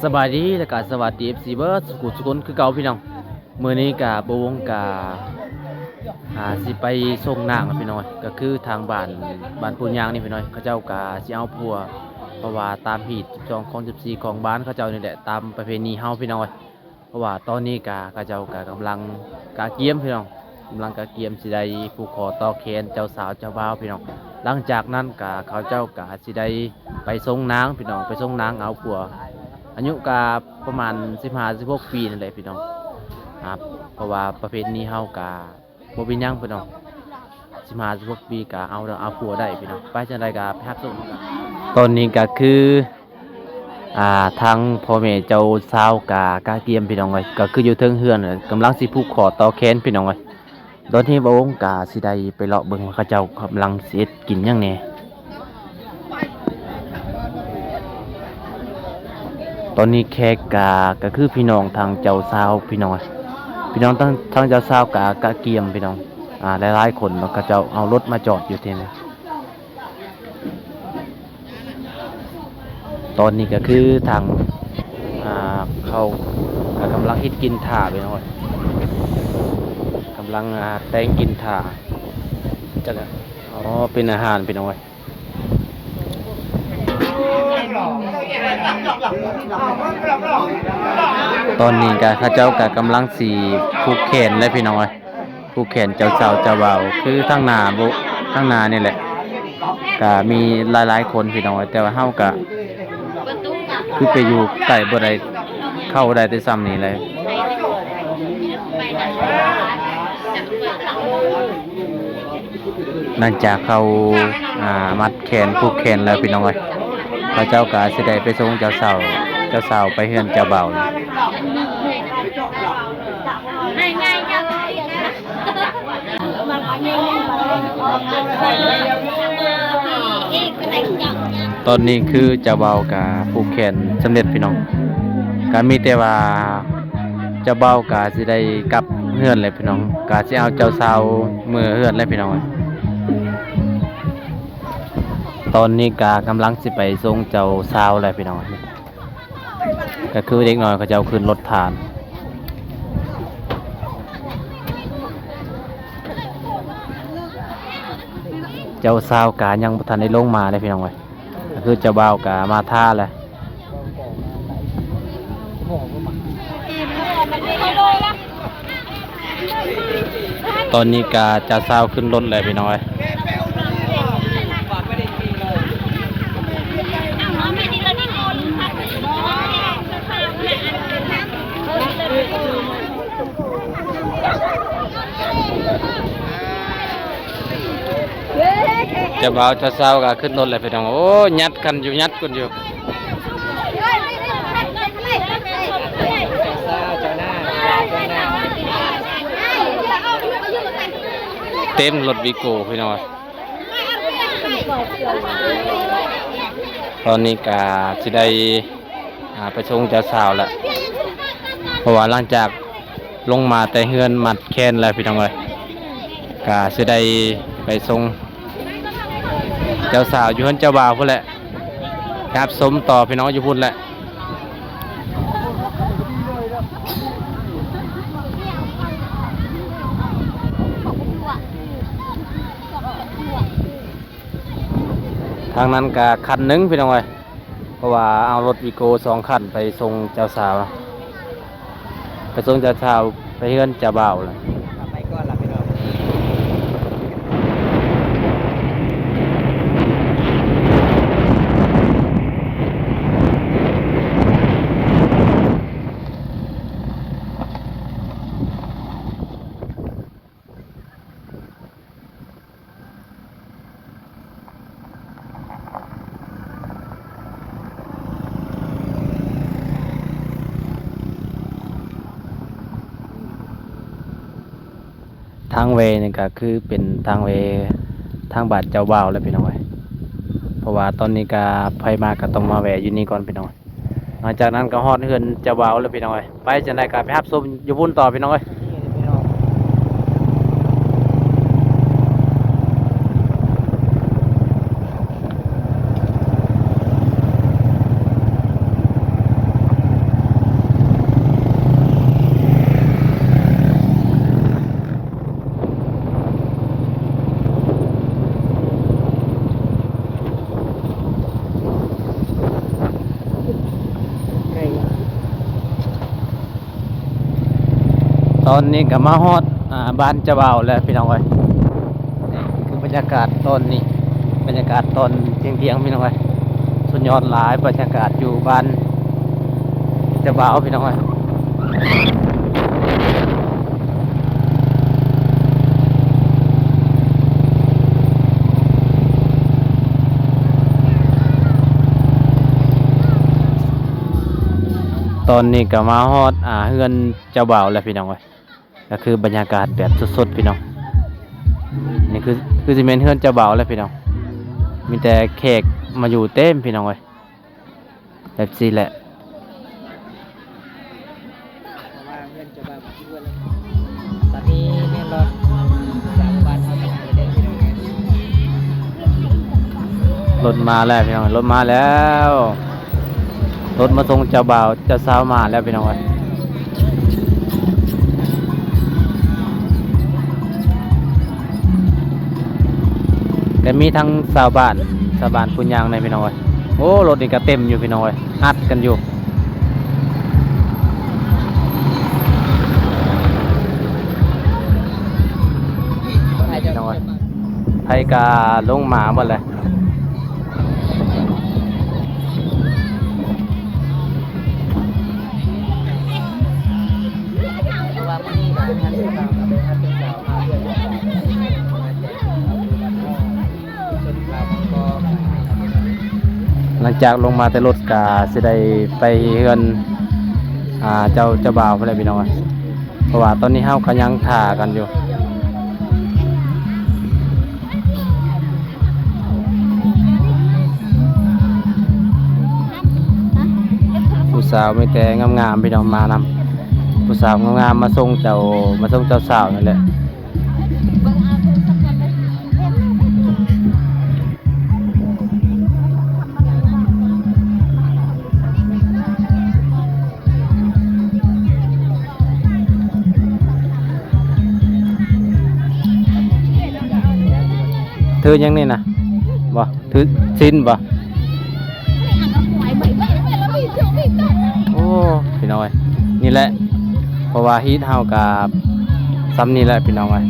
ສະບາຍດີ ແລະກະສະຫວັດດີ ເອັຟຊີ ເບິດສູ່ຜູ້ສູ່ຄົນຄືເກົ່າພີ່ນ້ອງ. ມື້ນີ້ກະບໍ່ວົງກະ ອ່າ ຊິໄປສົ່ງນາງພີ່ນ້ອງ ກະຄືທາງບ້ານ ບ້ານປູຍາງນີ້ພີ່ນ້ອງ ເຂົາເຈົ້າກະຊິເອົາຜົວ ເພາະວ່າຕາມຮີດສິບສອງ ຄອງສິບສີ່ ຂອງບ້ານເຂົາເຈົ້ານີ້ແຫຼະ ຕາມປະເພນີເຮົາພີ່ນ້ອງ. ເພາະວ່າຕອນນີ້ກະ ເຂົາເຈົ້າກະກຳລັງກະກຽມພີ່ນ້ອງ ກຳລັງກະກຽມຊິໄດ້ຜູກຂໍຕໍ່ແຂນເຈົ້າສາວເຈົ້າບ່າວພີ່ນ້ອງ. ຫຼັງຈາກນັ້ນກະ ເຂົາເຈົ້າກະຊິໄດ້ໄປສົ່ງນາງພີ່ນ້ອງ ໄປສົ່ງນາງເອົາຜົວ ອາຍຸກະປະມານສິບຫ້າ ສິບຫົກປີນັ້ນແຫຼະພີ່ນ້ອງ. ອ່າ ເພາະວ່າປະເພນີເຮົາກະບໍ່ເປັນຫຍັງພີ່ນ້ອງ ສິບຫ້າ ສິບຫົກປີກະເອົາ ເອົາຜົວໄດ້ພີ່ນ້ອງ. ໄປຈັ່ງໃດກະໄປຮັບຊົມກັນ. ຕອນນີ້ກະຄື ອ່າ ທາງພໍ່ແມ່ເຈົ້າສາວກະກະກຽມພີ່ນ້ອງເອີຍ ກະຄືຢູ່ເທິງເຮືອນ ກຳລັງຊິຜູກຂໍຕໍ່ແຂນພີ່ນ້ອງເອີຍ. ຕອນນີ້ບ່າວວົງກະຊິໄດ້ໄປເລາະເບິ່ງວ່າເຂົາເຈົ້າກຳລັງຊິເຮັດກິນຫຍັງແດ່. ຕອນນີ້ແຂກກະ ກະຄືພີ່ນ້ອງທາງເຈົ້າສາວພີ່ນ້ອງເອີຍ ພີ່ນ້ອງທາງ ທາງເຈົ້າສາວກະກະກຽມພີ່ນ້ອງ ອ່າ ຫຼາຍໆຄົນເນາະ ເຂົາເຈົ້າເອົາລົດມາຈອດຢູ່ທີ່ນີ້. ຕອນນີ້ກະຄືທາງ ອ່າ ເຂົາກະກຳລັງເຮັດກິນຖ້າພີ່ນ້ອງເອີຍ ກຳລັງ ອ່າ ແຕ່ງກິນຖ້າ ຈັ່ງໃດ ອໍ ເປັນອາຫານພີ່ນ້ອງເອີຍ. ຕອນນີ້ກະເຂົາເຈົ້າກະກຳລັງຊິຜູກແຂນແຫຼະພີ່ນ້ອງເອີຍ. ຜູກແຂນເຈົ້າສາວເຈົ້າບ່າວ ຄືທາງໜ້າ ທາງໜ້ານີ້ແຫຼະ ກະມີຫຼາຍໆຄົນພີ່ນ້ອງ ແຕ່ວ່າເຮົາກະຄືໄປຢູ່ໃກ້ບໍ່ໄດ້ ເຂົ້າໄດ້ແຕ່ຊ່ຳນີ້ແຫຼະ. ຫຼັງຈາກເຂົາ ອ່າ ມັດແຂນ ຜູກແຂນແລ້ວພີ່ນ້ອງເອີຍ ເຂົາເຈົ້າກະຊິໄດ້ໄປສົ່ງເຈົ້າສາວ ເຈົ້າສາວໄປເຮືອນເຈົ້າບ່າວ. ຕອນນີ້ຄືເຈົ້າບ່າວກະຜູກແຂນສຳເລັດພີ່ນ້ອງ ກະມີແຕ່ວ່າເຈົ້າບ່າວກະຊິໄດ້ກັບເຮືອນແລ້ວພີ່ນ້ອງ ກະຊິເອົາເຈົ້າສາວເມືອເຮືອນແລ້ວພີ່ນ້ອງ. ຕອນນີ້ກະກຳລັງຊິໄປສົ່ງເຈົ້າສາວແລ້ວພີ່ນ້ອງ. ກະຄືເດັກນ້ອຍເຂົາເຈົ້າຂຶ້ນລົດຖ້າ ເຈົ້າສາວກະຍັງບໍ່ທັນໄດ້ລົງມາເດ້ພີ່ນ້ອງເອີຍ ກະຄືເຈົ້າບ່າວກະມາຖ້າແລ້ວ. ຕອນນີ້ກະເຈົ້າສາວຂຶ້ນລົດແລ້ວພີ່ນ້ອງເອີຍ. ເຈົ້າບ່າວເຈົ້າສາວກະຂຶ້ນລົດແລ້ວພີ່ນ້ອງ. ໂອ້ ຍັດກັນຢູ່ ຍັດກັນຢູ່. ເຕັມລົດວີໂກ້ພີ່ນ້ອງ. ຕອນນີ້ກະຊິໄດ້ ອ່າ ໄປສົ່ງເຈົ້າສາວແລ້ວ ເພາະວ່າຫຼັງຈາກລົງມາແຕ່ເຮືອນມັດແຂນແລ້ວພີ່ນ້ອງເອີຍ ກະຊິໄດ້ໄປສົ່ງເຈົ້າສາວຢູ່ເຮືອນເຈົ້າບ່າວພຸ້ນແຫຼະ. ໄປຮັບຊົມຕໍ່ພີ່ນ້ອງຢູ່ພຸ້ນແຫຼະ. ທາງນັ້ນກະຄັນໜຶ່ງພີ່ນ້ອງເອີຍ ເພາະວ່າເອົາລົດວີໂກ້ສອງຄັນໄປສົ່ງເຈົ້າສາວ ໄປສົ່ງເຈົ້າສາວໄປເຮືອນເຈົ້າບ່າວແລ້ວ. ໄປກ່ອນລະພີ່ນ້ອງ. ທາງແວ່ນີ້ກະຄືເປັນທາງແວ່ທາງບ້ານເຈົ້າບ່າວແຫຼະພີ່ນ້ອງເອີຍ ເພາະວ່າຕອນນີ້ກະໃຜມາກະຕ້ອງມາແວ່ຢູ່ນີ້ກ່ອນພີ່ນ້ອງ. ຫຼັງຈາກນັ້ນກໍຮອດເຮືອນເຈົ້າບ່າວແລ້ວພີ່ນ້ອງເອີຍ. ໄປຈັ່ງໃດກໍໄປຮັບຊົມຢູ່ພຸ້ນຕໍ່ພີ່ນ້ອງເອີຍ. ເ ຕອນນີ້ກໍມາຮອດ ອ່າ ບ້ານເຈົ້າບ່າວແລ້ວພີ່ນ້ອງເອີຍ. ນີ້ຄືບັນຍາກາດຕອນນີ້ ບັນຍາກາດຕອນທ່ຽງໆ ພີ່ນ້ອງເອີຍ. ສຸດຍອດຫຼາຍບັນຍາກາດຢູ່ບ້ານເຈົ້າບ່າວພີ່ນ້ອງເອີຍ. ຕອນນີ້ກໍມາຮອດ ອ່າ ເຮືອນເຈົ້າບ່າວແລ້ວພີ່ນ້ອງເອີຍ. ກໍຄືບັນຍາກາດແບບສົດໆ ພີ່ນ້ອງ. ນີ້ຄື ຄືຊິແມ່ນເຮືອນເຈົ້າບ່າວແຫຼະພີ່ນ້ອງ. ມີແຕ່ແຂກມາຢູ່ເຕັມພີ່ນ້ອງເອີຍ ແບບຊີ້ແຫຼະ. ເພາະວ່າເຮືອນເຈົ້າບ່າວກໍຄືເຮືອນ ຕອນນີ້ແມ່ນລົດ ສາມ ບ້ານເຮົາໄປຫາເລີຍເດີພີ່ນ້ອງເອີຍ. ລົດມາແລ້ວພີ່ນ້ອງ ລົດມາແລ້ວ. ລົດມາສົ່ງເຈົ້າບ່າວເຈົ້າສາວມາແລ້ວພີ່ນ້ອງເອີຍ. ແຕ່ມີທັງຊາວບ້ານ ຊາວບ້ານຜູ້ຍ່າງໃນພີ່ນ້ອງເອີຍ. ໂອ້ ລົດນີ້ກໍເຕັມຢູ່ພີ່ນ້ອງເອີຍ ອັດກັນຢູ່. ໄຜກະລົງມາໝົດແຫຼະ. ຫຼັງຈາກລົງມາແຕ່ລົດກະຊິໄດ້ໄປເຮືອນ ອ່າ ເຈົ້າ ເຈົ້າບ່າວພຸ້ນແຫຼະພີ່ນ້ອງ. ເພາະວ່າຕອນນີ້ເຮົາກໍຍັງຖ້າກັນຢູ່. ຜູ້ສາວມີແຕ່ງາມໆ ພີ່ນ້ອງມານຳ. ຜູ້ສາວງາມໆ ມາສົ່ງເຈົ້າ ມາສົ່ງເຈົ້າສາວນີ້ແຫຼະ. ຖືຫຍັງນີ້ນະ? ບໍ່ ຖືຊີ້ນບໍ່? ໂອ້ ພີ່ນ້ອງເອີຍ ນີ້ແຫຼະ ເພາະວ່າຮີດເຮົາກະ ສ່ຳນີ້ແຫຼະພີ່ນ້ອງເອີຍ.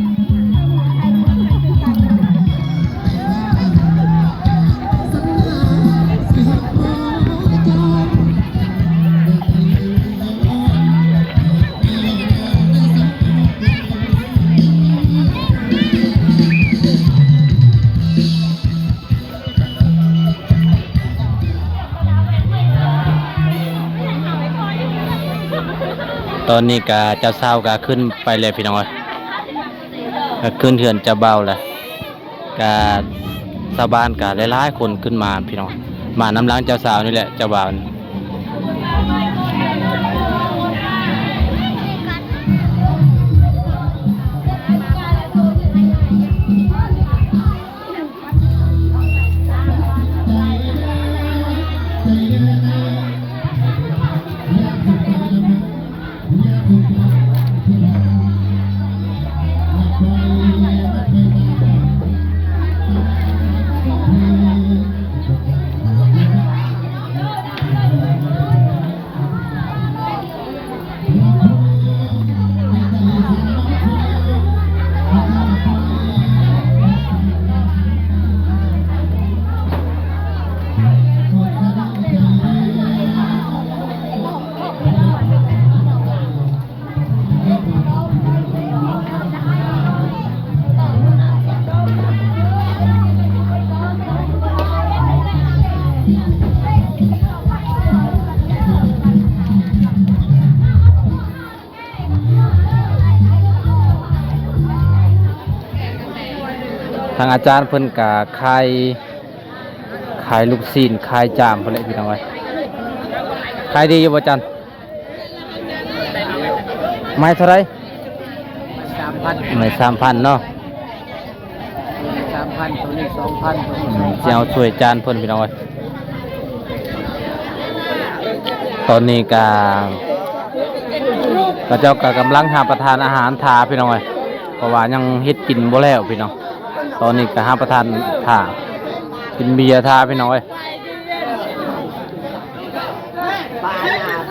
ຕອນນີ້ກະເຈົ້າສາວກະຂຶ້ນໄປແລ້ວພີ່ນ້ອງເອີຍ ກະຂຶ້ນເຮືອນເຈົ້າບ່າວແລ້ວ. ກະຊາວບ້ານກະຫຼາຍໆຄົນຂຶ້ນມາພີ່ນ້ອງ ມານຳຫຼັງເຈົ້າສາວນີ້ແຫຼະ ເຈົ້າບ່າວ. ທາງອາຈານເພິ່ນກະຂາຍ ຂາຍລູກຊີ້ນ ຂາຍຈາມພຸ້ນແຫຼະພີ່ນ້ອງເອີຍ. ຂາຍດີຢູ່ບໍ່ອາຈານ? ໄມ້ເທົ່າໃດ? ສາມພັນ ໄມ້ສາມພັນເນາະ. ສາມພັນ ໂຕນີ້ສອງພັນ ໂຕນີ້ ອືມ ສອງພັນ ຊິເອົາຊ່ວຍຈານເພິ່ນພີ່ນ້ອງເອີຍ. ຕອນນີ້ກະ ເຂົາເຈົ້າກະກຳລັງຮັບປະທານອາຫານຖ້າພີ່ນ້ອງເອີຍ ເພາະວ່າຍັງເຮັດກິນບໍ່ແລ້ວພີ່ນ້ອງ. ຕອນນີ້ກະຮັບປະທານຖ້າ ກິນເບຍຖ້າພີ່ນ້ອງເອີຍ.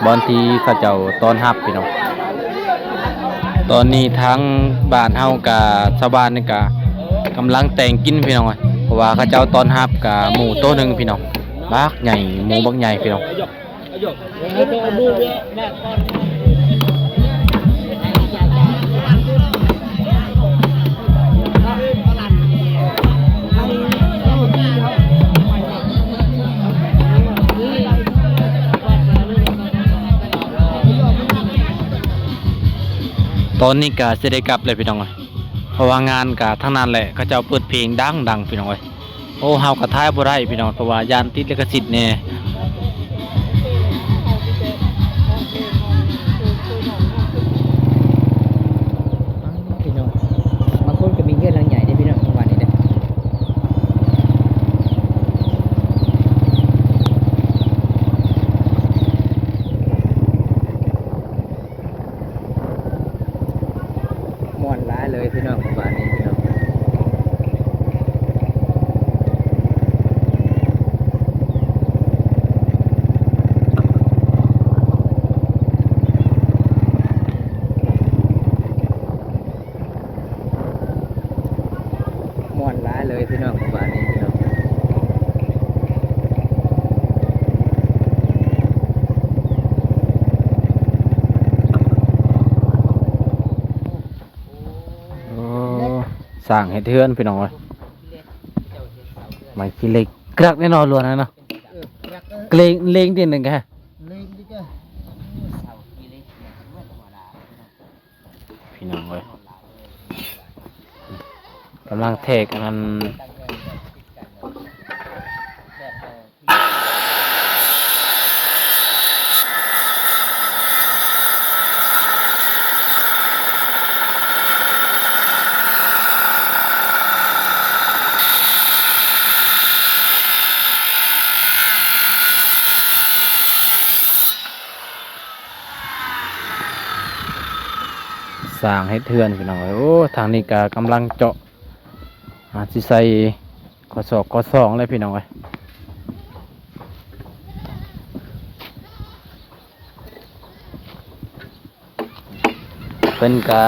ບ່ອນທີ່ເຂົາເຈົ້າຕ້ອນຮັບພີ່ນ້ອງ. ຕ ຕອນນີ້ທາງບ້ານເຮົາກະ ຊາວບ້ານນີ້ກະກຳລັງແຕ່ງກິນພີ່ນ້ອງເອີຍ ເພາະວ່າເຂົາເຈົ້າຕ້ອນຮັບກະໝູໂຕໜຶ່ງພີ່ນ້ອງ ບັກໃຫຍ່ ໝູບັກໃຫຍ່ພີ່ນ້ອງ. ຕອນນີ້ກະຊິໄດ້ກັບແລ້ວພີ່ນ້ອງເອີຍ ເພາະວ່າງານກະທາງນັ້ນແຫຼະ ເຂົາເຈົ້າເປີດເພງດັງໆ ພີ່ນ້ອງເອີຍ. ໂອ້ ເຮົາກໍຖ່າຍບໍ່ໄດ້ພີ່ນ້ອງ ເພາະວ່າຢ້ານຕິດລິຂະສິດແດ່. ພີ່ນ້ອງ ບາງຄົນກໍມີເຮືອນຫຼັງໃຫຍ່ເດ້ພີ່ນ້ອງ ປະມານນີ້ເດ້. ມ່ວນຫຼາຍເລີຍພີ່ນ້ອງ ບ້ານນີ້ພີ່ນ້ອງ ມ່ວນຫຼາຍເລີຍພີ່ນ້ອງ ບ້ານນີ້ພີ່ນ້ອງ. ໂອ້ ສ້າງເຮັດເຮືອນພີ່ນ້ອງເອີຍ ໄມ້ຂີ້ເຫຼັກ ກະລັກແນ່ນອນລ້ວນນະເນາະ ເຫຼັງ ເຫຼັງຕິໜຶ່ງກະ ພີ່ນ້ອງເອີຍ ກຳລັງແທກອັນນັ້ນ. ສ້າງເຮັດເຮືອນພີ່ນ້ອງເອີຍ ໂອ້ ທາງນີ້ກະກຳລັງເຈາະ ອາ ຊິໃສ່ຂໍ້ສອກຂໍ້ສອງແລ້ວພີ່ນ້ອງເອີຍ. ເພິ່ນກະ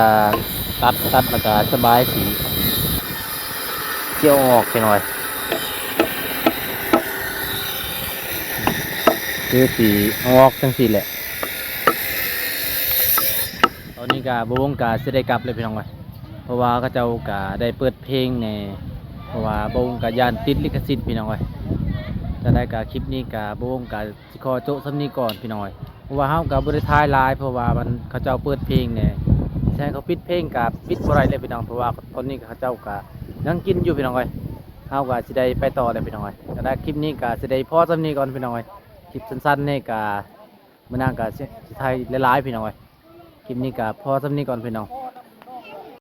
ຕັດ ຕັດແລ້ວກະສະບາຍສີ ຊິເອົາອອກຈັກໜ້ອຍ ຄືຊິເອົາອອກຈັ່ງຊີ້ແຫຼະ. ຕອນນີ້ກະບ່າວວົງກະຊິໄດ້ກັບແລ້ວພີ່ນ້ອງເອີຍ ເພາະວ່າເຂົາເຈົ້າກະໄດ້ເປີດເພງແດ່ ເພາະວ່າບ່າວວົງກະຢ້ານຕິດລິຂະສິດພີ່ນ້ອງເອີຍ. ຈັ່ງໃດກະຄລິບນີ້ກະບ່າວວົງກະ ຊິຂໍໂຈະສ່ຳນີ້ກ່ອນພີ່ນ້ອງເອີຍ ເພາະວ່າເຮົາກໍບໍ່ໄດ້ຖ່າຍຫຼາຍ ເພາະວ່າມັນ ເຂົາເຈົ້າເປີດເພງແດ່ ຊິໃຫ້ເຂົາປິດເພງກໍປິດບໍ່ໄດ້ແລ້ວພີ່ນ້ອງ ເພາະວ່າຕອນນີ້ເຂົາເຈົ້າກໍຍັງກິນຢູ່ພີ່ນ້ອງເອີຍ. ເຮົາກໍຊິໄດ້ໄປຕໍ່ແລ້ວພີ່ນ້ອງເອີຍ ກໍໄດ້ ຄລິບນີ້ກໍຊິໄດ້ພໍສ່ຳນີ້ກ່ອນພີ່ນ້ອງເອີຍ. ຄລິບສັ້ນໆນີ້ກໍ ມື້ໜ້າກໍຊິ ຊິຖ່າຍຫຼາຍໆພີ່ນ້ອງເອີຍ. ຄລິບນີ້ກໍພໍສ່ຳນີ້ກ່ອນພີ່ນ້ອງ.